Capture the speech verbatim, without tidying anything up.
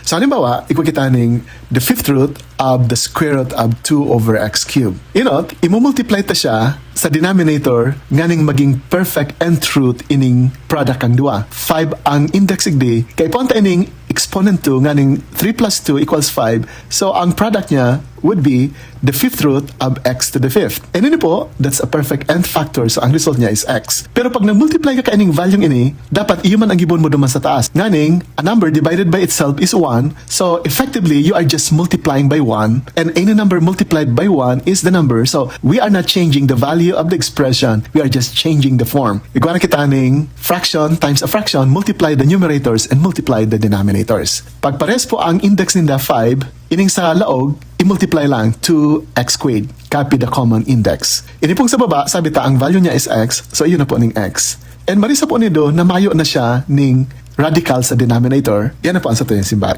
So, halimbawa, igwa kita ning the fifth root of the square root of two over x cubed. Inot, imumultiply ta siya sa denominator nganing maging perfect nth root ining product ang duwa. Five ang index igdi, kaya ipuan ta ining exponent two nganing three plus two equals five. So, ang product niya would be the fifth root of x to the fifth. And ini po, that's a perfect nth factor. So, ang result niya is x. Pero pag nag-multiply ka kaining value ini, dapat iyo man ang gibon mo duman sa taas. Nganing, a number divided by itself is one. So, effectively, you are just multiplying by one. And any number multiplied by one is the number. So, we are not changing the value of the expression. We are just changing the form. Igwa na kita ning fraction times a fraction, multiply the numerators and multiply the denominators. Pag pares po ang index ninda five, ining sa laog, i-multiply lang two x squared. Copy the common index. Ini pong sa baba, sabi ta, ang value niya is x, so iyon na po ning x. And marisa po nindo na mayo na siya ning radical sa denominator, yan na po ang satuyang simbag.